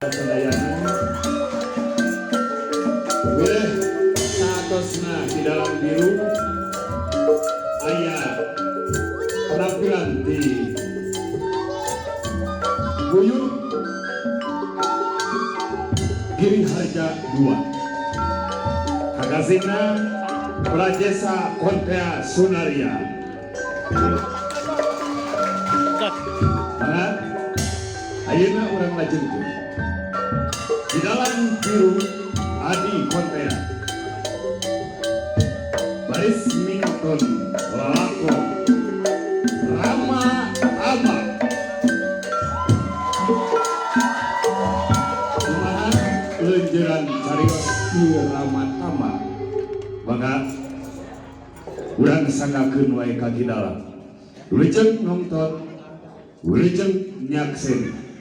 Sadayana Weh saatosna di dalam biru aya penampilan di Buyut Giri Harja 2 Kagasina Prajesa Kontea Sunaria. Maka ayeuna urang lajengkeun. Di dalam biru Adi Kontea Baris Mington Lalako Rama Tama. Kumaha lenjeran carios ieu Rama Tama, maka urang sanggakeun wae ka dalam. Wilujeng nonton, wilujeng nyaksen.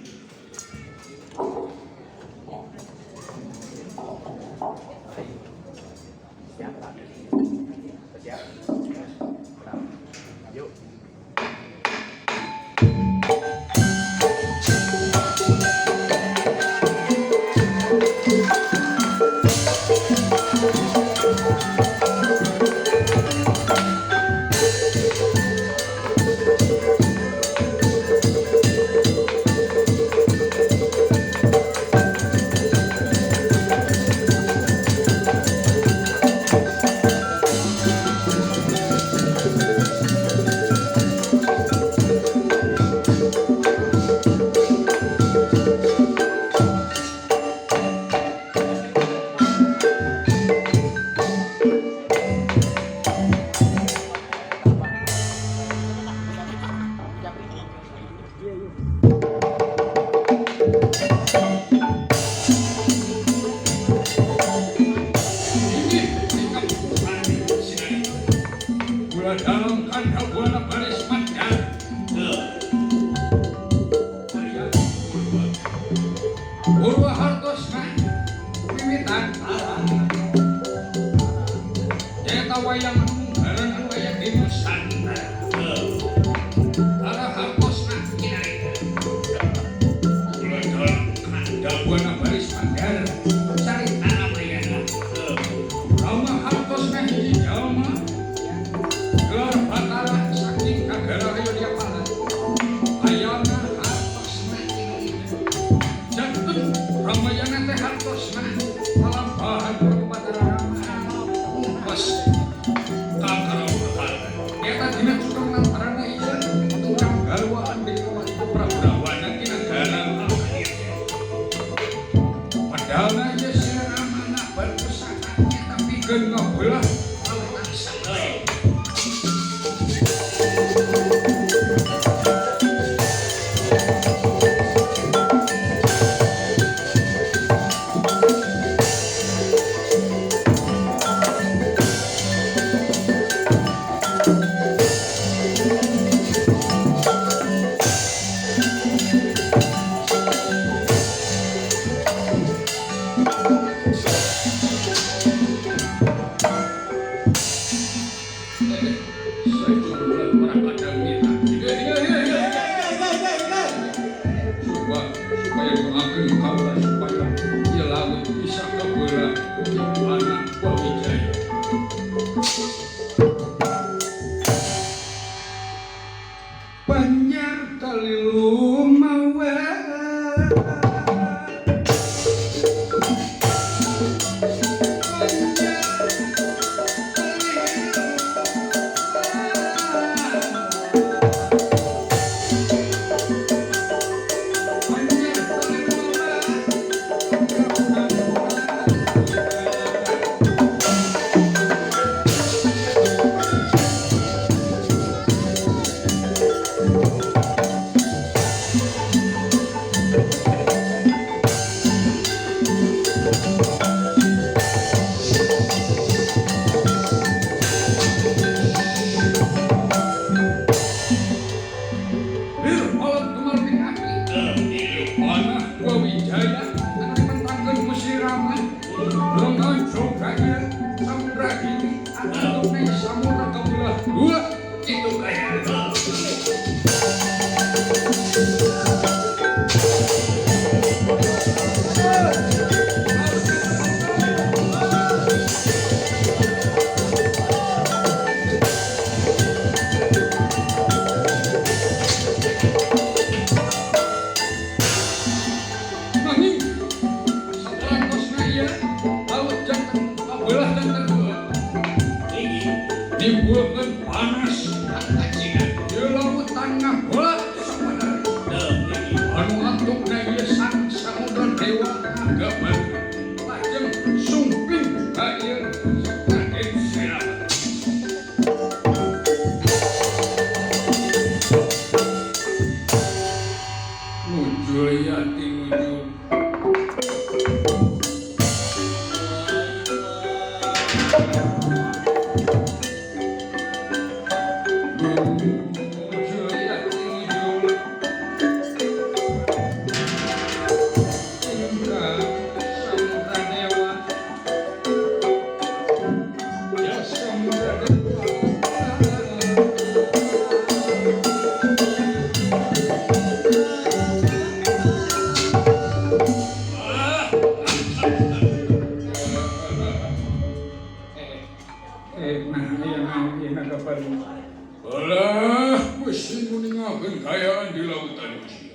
ngalaksanakeun kaayaan di lautan Gusti.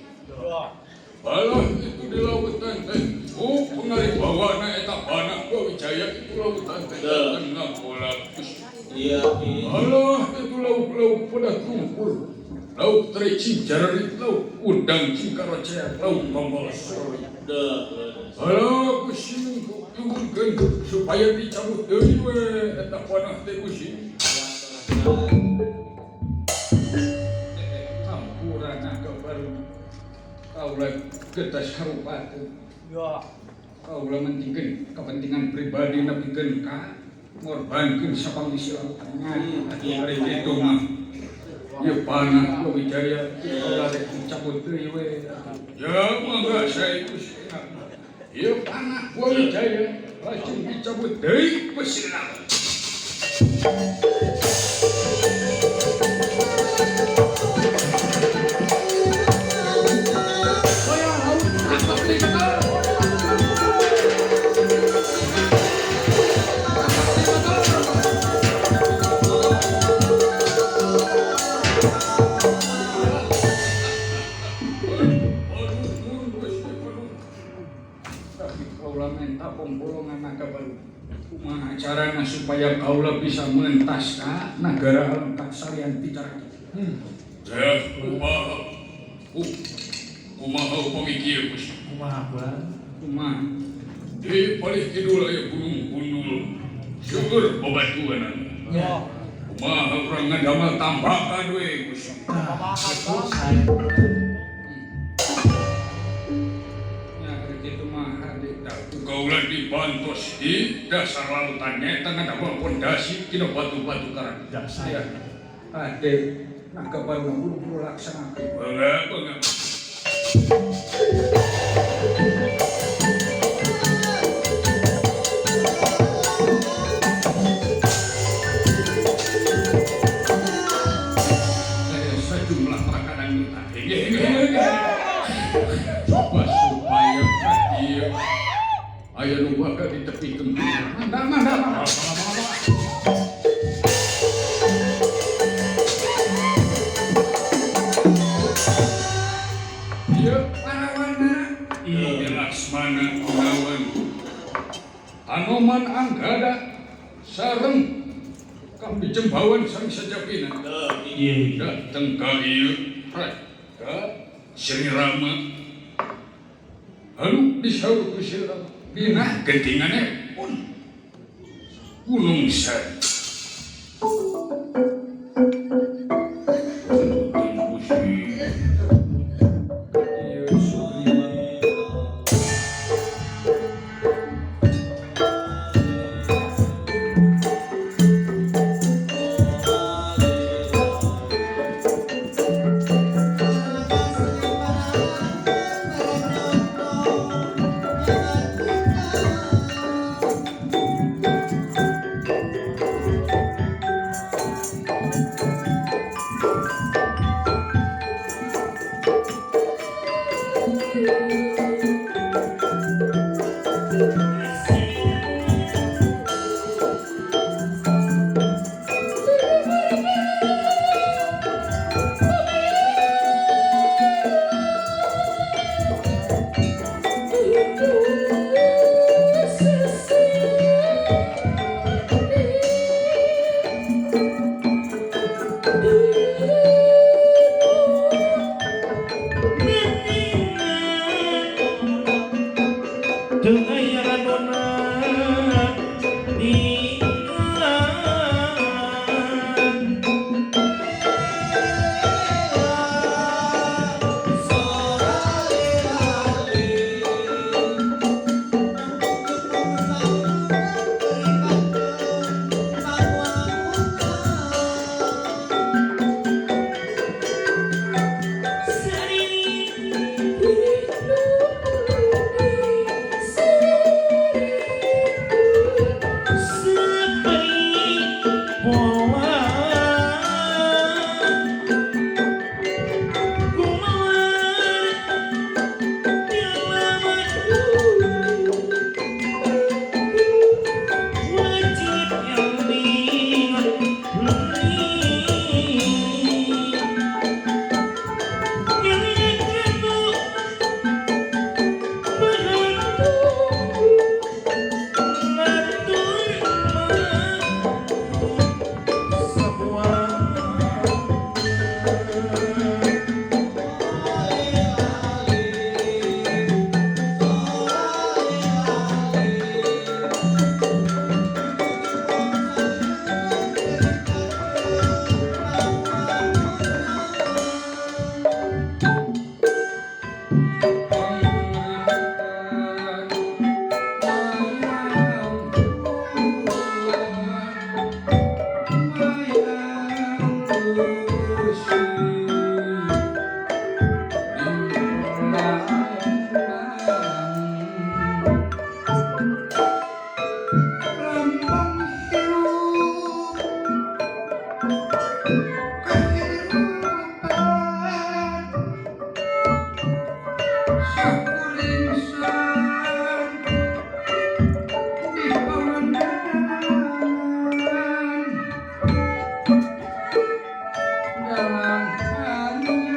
Balah itu di lautan teh. Oh, pengaruh bawana eta panah Wijaya itu lautan teh tengah bola Gusti. Iya. Alah itu lauk-lauk pada kumpul. Lauk teri cincararit, lauk udang cingkarocea, lauk tombol sorry. Alah Gusti nyuhunkeun supaya dicabut deui we eta panah teh Gusti. Hampura naga baru. Kaula getas harupateun. Kaula mentingkeun kepentingan pribadi nepikeun ka ngorbankeun sapangisi lautan. Ari kitu mah. Ieu panah Wijaya kaula rek dicabut deui we. Ya mangga sae Gusti. Ieu panah Wijaya lajeng dicabut deui ku Sri Rama. Kumaha carana supaya kaula bisa mentas ka nagara Alengka salian ti cara kitu. Ya, kumaha? Kumaha upami kieu Gusti? Kumaha Bang? Kumaha? Di palih kidul aya gunung gundul. Syukur babatuanana. Ya. Kumaha urang ngadamel tambakan we Gusti. Nah, itu saya. Ya kitu mah kaula dibantos di dasar lautannya eta ngadamel pondasi tina batu-batu karang. Dasar. Ade naga baru buru-buru laksanakeun. Bangga bangga. Sejumlah makanan minta. Coba supaya dia aya nu bakal di tepi kembang. Mangga mangga mangga. Ieu parawana. Ieu Laksmana Gunawan. Anoman Anggada sareng kambi jembawan sareng sajapina. Iya. Dateng ka ieu ka Sri Rama. Lalu disaur ku Sri Rama. Dina gentingane pun Gunung Sari. Sakuringsan di panganan dalam hanya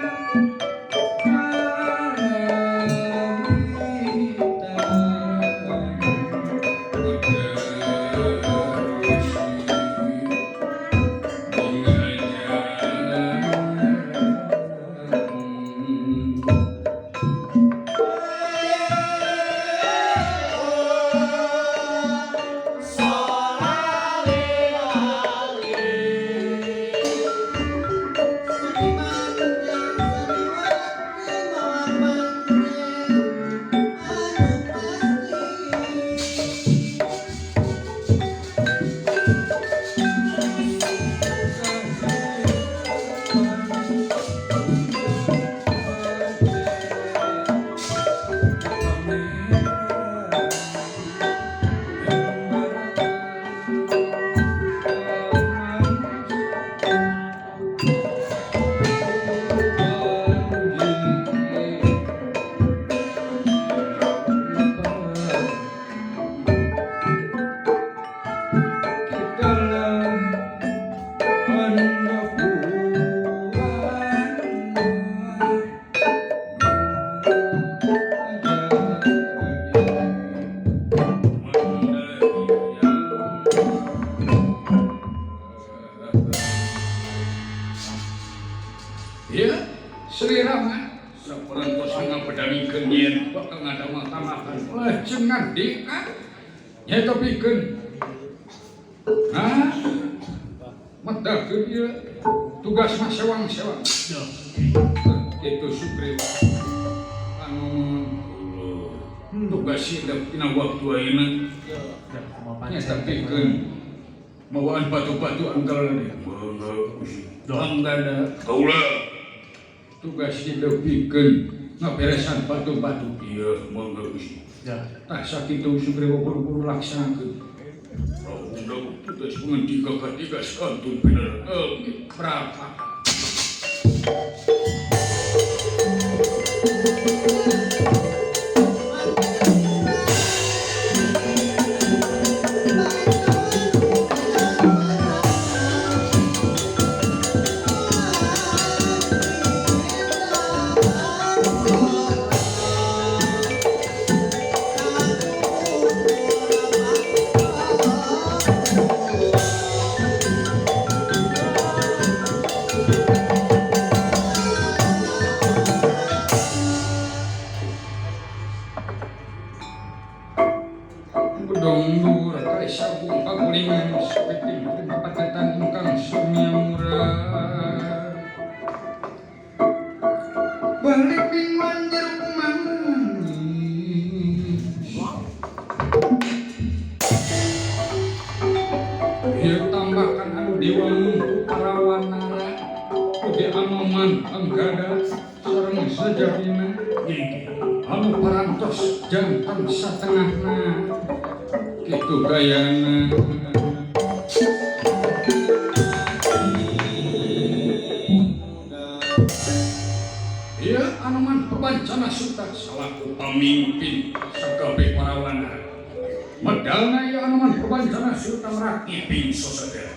Ya, Sri Rama saparantos ngabedangikeun yen bakal ngadamel tamakan lajeng ngandika nyaeta pikeun nah medalkeun ieu tugasna sewang-sewang itu Sugriwa anu tugas hidup dina waktu ayeuna nyaeta pikeun mawaan batu-batu anggal anggada Kaula. Tugas hidup pikeun ngaberesan batu-batu. Iya, mangga Gusti. Tah sakitu Sugriwa buru-buru laksanakeun. Undang tugas pengendika katiga kantun bener. Berapa? Bedong dur kaisagung pagulingan sapiting papatetan ingkang sumiyamura balik mingguan jeruk manis ieu tambakan anu diwangun ku para wanara ugi Anoman Anggada sareng sajabina anu parantos janten satengahna kitu gayana. Ieu Anoman Perbancana Suta salaku pamimpin sakabeh para wanara. Medalna ieu Anoman Perbancana Suta merak Iping sosada.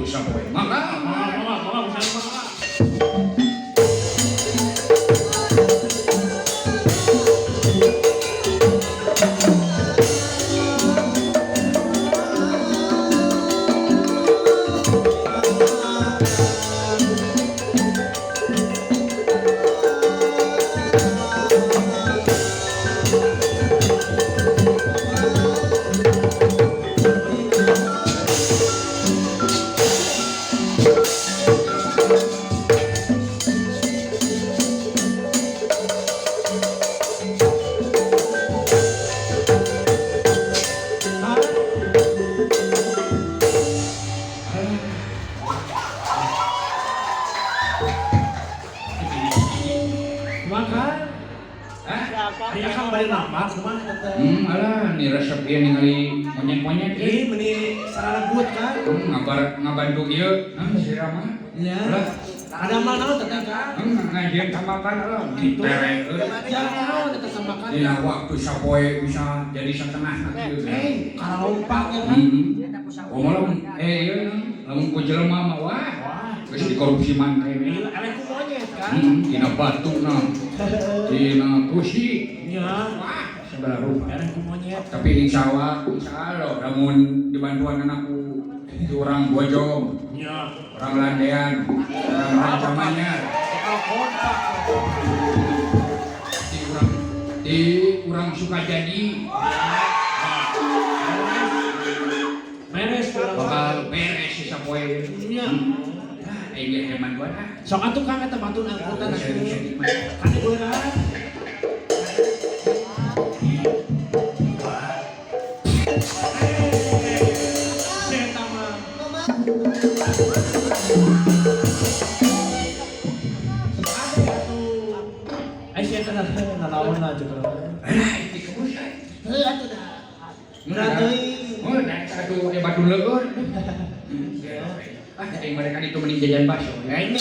sapoe. Mangga, Mangga, mangga, mangga, mangga, mangga. Makan. Hah? Aya kang bari nambah kumaha teh? Alah, ni resep ieu ningali monyet-monyet Ih, ieu. meni sararagut kan? Ngabar ngabantu ieu, si Rama. Ya. Alah, Ada mal naon teh kan? Ngajieun tambakan alah, ditere euy. Ya naon teh tambakan. Dina waktu sapoe bisa jadi setengah kieu. Eh, karalompak ya kan? Oh, malam ieu lamun ku jelema mah wah, geus dikorupsi mantai. Gila, eleh ku monyet kan? Dina batu na, dina kursi. Ya. Wah, segala rupa. Eleh ku monyet. Tapi insya Allah, lamun dibantuan anakku di orang Bojong, Ya. orang Landean, orang Rancamanyar, Kalau kompak. di orang Sukajadi, Beres bakal beres si sapoe. Nya. Ah, ieu heman gua ah. Sok atuh Kang eta bantun angkutan atuh. Kan beurang. Eta mah. Ada atuh. Ai sia teh nalaon aja kalau. Alah, itu kebusan. Heuh atuh dah. Berat teuing. Oh, nah, aduh, batu leueur. Ah, mereka itu mending jajan bakso. Ya ini.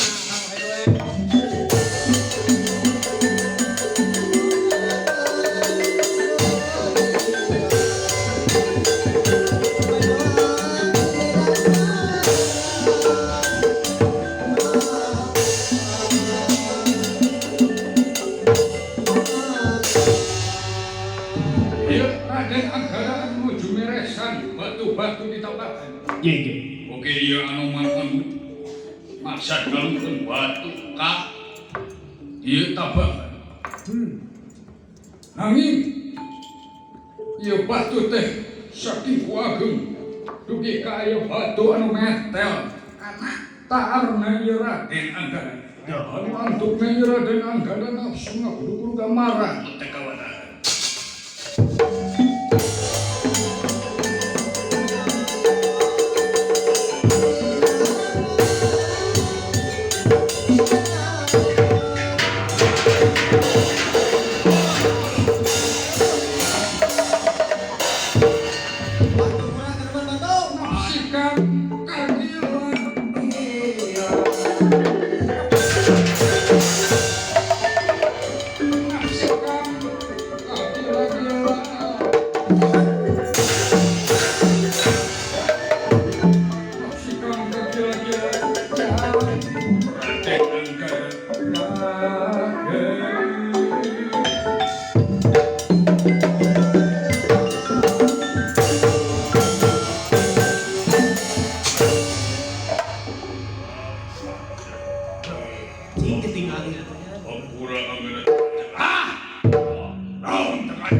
Iya, Raden Anggara menuju meresan batu-batu ditambahkan. Ye ye. Oke, iya anu mantan maksad galungkeun batu ka ieu tabakan. Nanging ieu batu teh saking ageng dugi ka aya batu anu metel kana taarna ieu Raden Anggara. Anu antukna ieu Raden Anggara nafsu ngagudu-gudu gamarah Teh kawanan. Nafsikan keadilan. Nafsikan keadilan. Nafsikan keadilan. Raden Anggara Raden. Cing ketinggalan atuh nya. Hampura Anggara. Ah! Naon tekan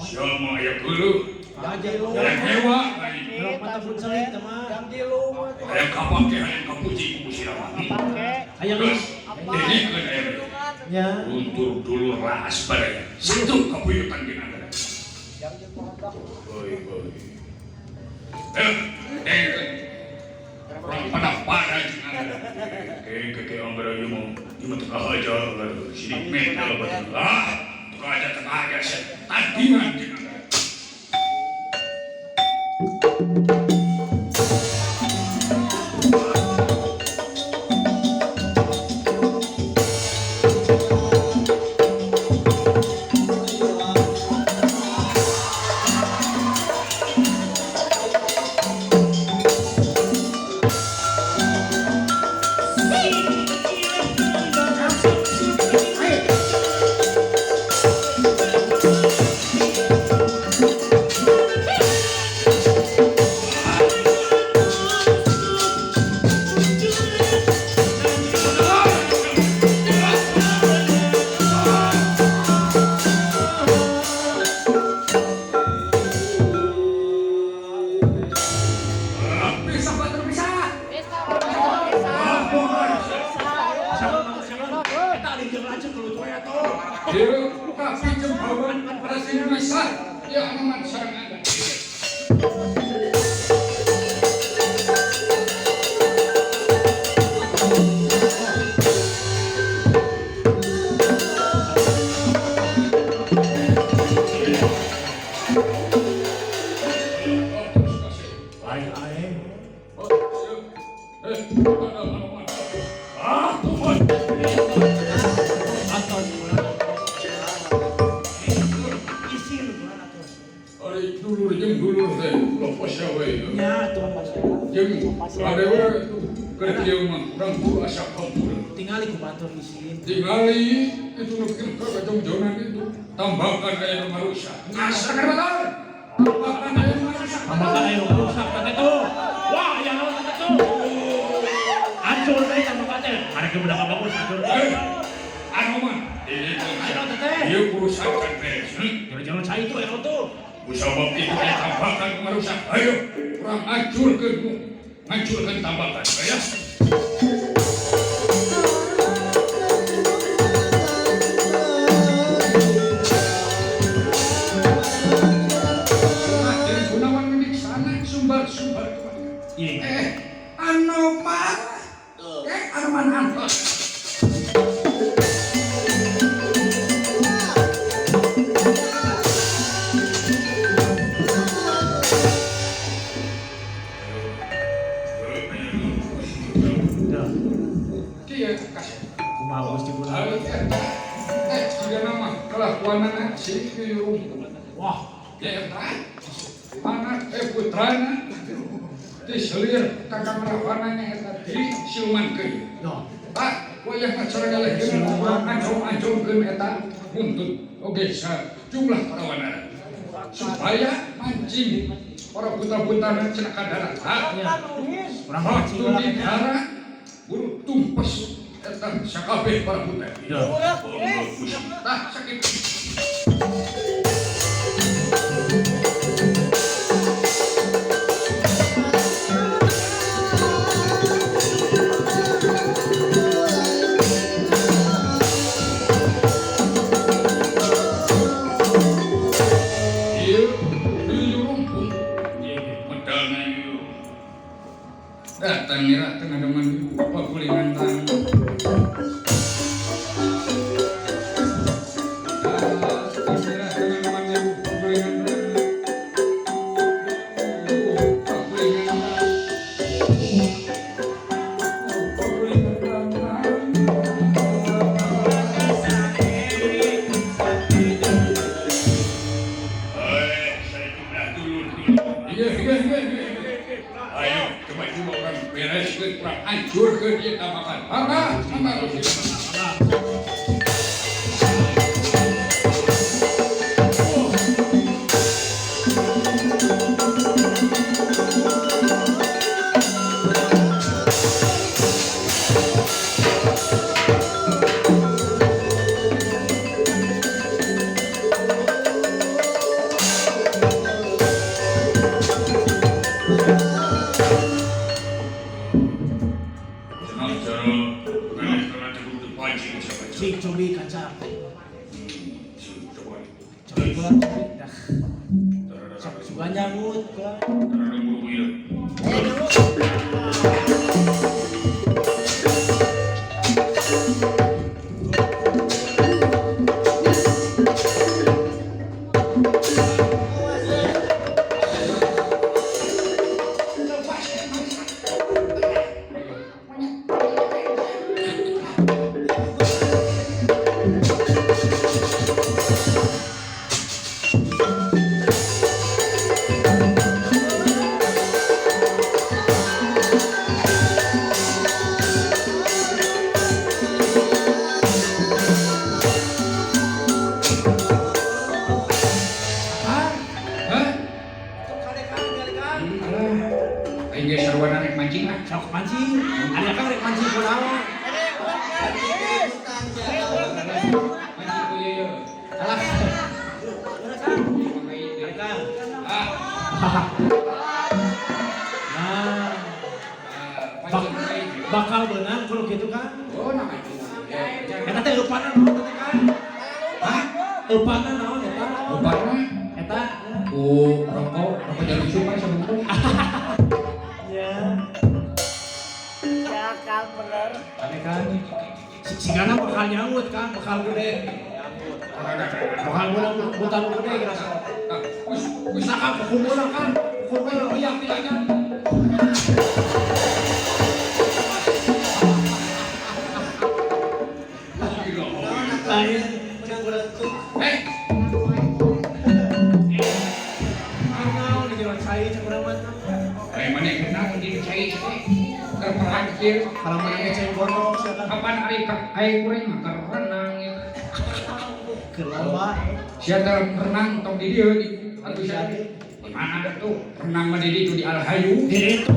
Siapa aya geuleuh? Aja lu. Hayang hewa aing. Belum mata pun selit mah. Hayang kapake hayang kapuji ku Gusti Rama. Hayang Geus, dengekeun aya. nya. Luntur dulu raas baraya. Satu kabuyutan jeung Anggara. Hoi hoi. Eh, dengekeun. Urang pada-pada jeung Anggara. Ke Anggara ieu mah ieu mah teu kahaja Anggara. Sidik metel batu. Ah, teu kahaja teu kahaja tandingan jeung Anggara. Ieu tapi jembawan Raden bisa ya Anoman sareng Angga. Oh, terus kasih. Lain aing. Oh, siap. Eh, ada Anoman. Ah, Tuhan. Atau isin bulan atuh. Ari dulur jeung dulur teh ulah pasya we. Nya atuh pasya. Jeung ade we keur kieu mah urang kudu asa hampura. Tingali ku batur isin. Tingali itu nu bikin kajongjonan itu tambakan aya nu marusak. Asa keur batur. Tambakan aya nu marusak. Tambakan ayo rusak teh tuh. Wah, yang naon teh tuh. Hancur teh tambakan teh. Arek budak bagus hancur. Eh, Anoman. Ayo teh. Ieu urusan can beres. Jangan-jangan cai itu ayo tuh. Kusabab itu aya tambakan nu marusak. Ayo, urang hancurkeun ku. Hancurkeun tambakan ya. Raden Gunawan Wibiksana sumbar-sumbar kemana? Iya. Eh, Anoman. Eh, Anoman Antos. Dah. Kieu kasih. Kumaha Gusti Gunawan? Ari eta. Eh, jiga nama kelakuanana si Yuyung. Wah, Ya eta. Anak putrana diselir kakang Rahwana nya eta di silumankeun. Noh. Ah, wayah acara ngalehkeun ancong-ancongkeun eta buntut oge sajumlah para wanara. Supaya mancing para putra-putrana cenah ka darat. Ah, Nya. Urang mancing waktu heula di nya. darat buru tumpes eta sakabeh para putra. Dah. Tah sakitu. Ieu ieu rumpung. Medalna ieu. Datang nira tengah deman pagulingan tang. Datang nira tengah deman ieu pagulingan tang. Pagulingan tang. Pagulingan tang. Eh, saya jumlah dulur-dulur. Iya, iya, iya, iya. Ayo, coba-coba orang bereskeun, urang hancurkeun ieu tambakan. Mangga, mangga. Senang cara karena cukup dipancing siapa cara. Cik cobi kaca. Coba. Cobi kula cobi. Dah. Sok suka nyambut kula. Terhadap buru ieu. Ah, Hah? sok kalekan kalekan. Alah, aing ge sarwana rek mancing ah. Sok mancing. Ada kang rek mancing kunaon? Mancing ku ieu. Alah. Ieu. Kang. Ah, Nah, mancing aing. bakal beunang kudu kitu kan. Oh, nah mancing. Eta teh eupanan naon teh kan? Eupana naon eta? Obatna Eta ku rokok, rokok jarum cuma sabungkus. nya. Ya kan bener. Ane kan sigana bakal nyaut kan, bakal gede. Bakal butan gede kira sok. Wis, wis Bisa kan kumpul kan, kumpul iya pilanya. Lain. Eh, Naon di jalan cai cek urang mah. eh mana kenal di cai cai. Keur perang kieu. Kalau mana cai gondok sia kan. Kapan ari ka ai kuring mah keur renang ya. Keur lomba. Sia teh renang tong di dieu di atuh sia. Di mana tuh? Renang mah di ditu di Alhayu. Itu.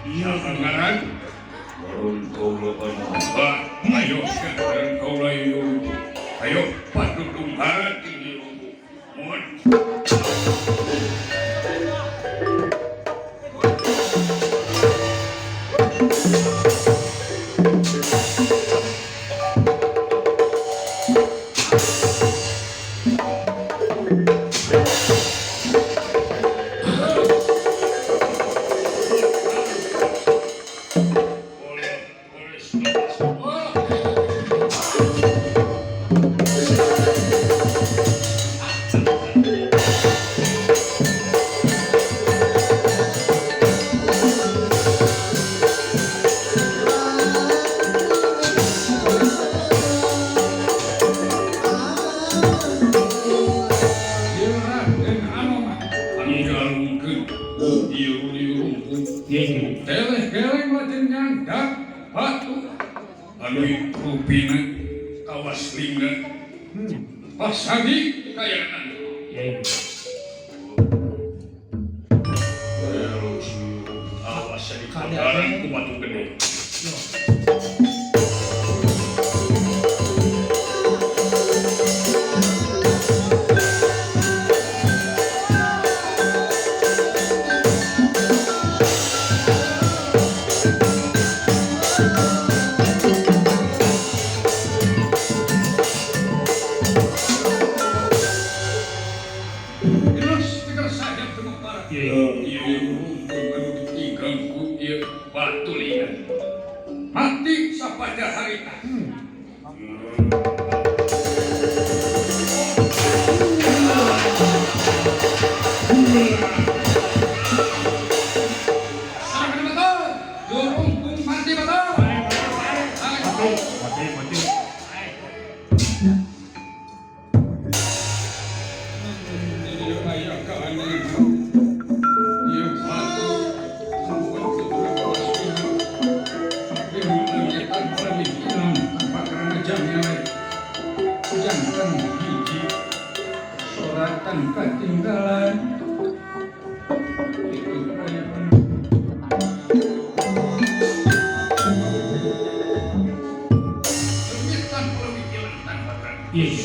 Iya anggaran. Beruntung ayo sekarang kau layu. Ayo padudung hati. Mohon. Boleh, boleh, boleh. Ieu Raden anu mah Anu jalungkeun. Ieu liurungku. Iya. Geleng-geleng lajeng nyandak batu Anu rupina kawas lingga pasagi kayanan. Iya. Terus awas di padaran ku batu gede. Terus tiker sayap temu para. Iya. Ieu rungkung anu ditinggang ku ieu batu lian. Mati sapada harita. Sareng betul. Jurungkung mati betul. Ayo. Mati, mati. Ieu aya keanehan. Ieu batu sampeun kawas lingga. Ieu tanpa pemikiran, tanpa karena jamnya jantan hiji soratan ketinggalan itu proyek. Leungit tanpa pemikiran tanpa terang. Iya.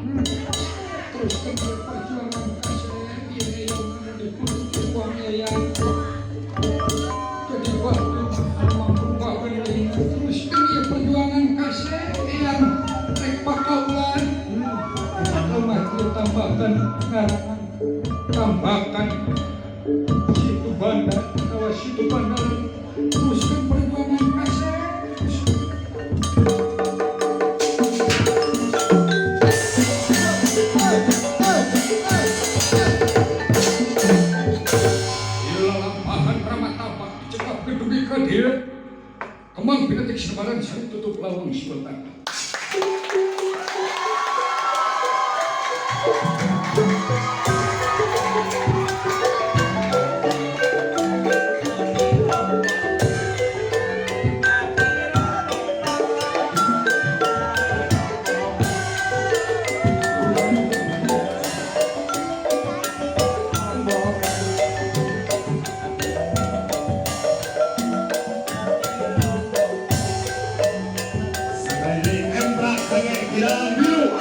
Terus perjuangan kasih ini yang ada di uang yang jadi waktu almarhum terus ini perjuangan kasih yang rek pakaulan lemah tambahkan ngarangan tambahkan situ bandar kawas situ bandar teruskan perjuangan kasih. Ieu lalampahan ramah tapak dicekap gedugi ka dieu. Kembang pinatik sebaran sari tutup lawang sultan. Jadi emprak pakai kidang biru.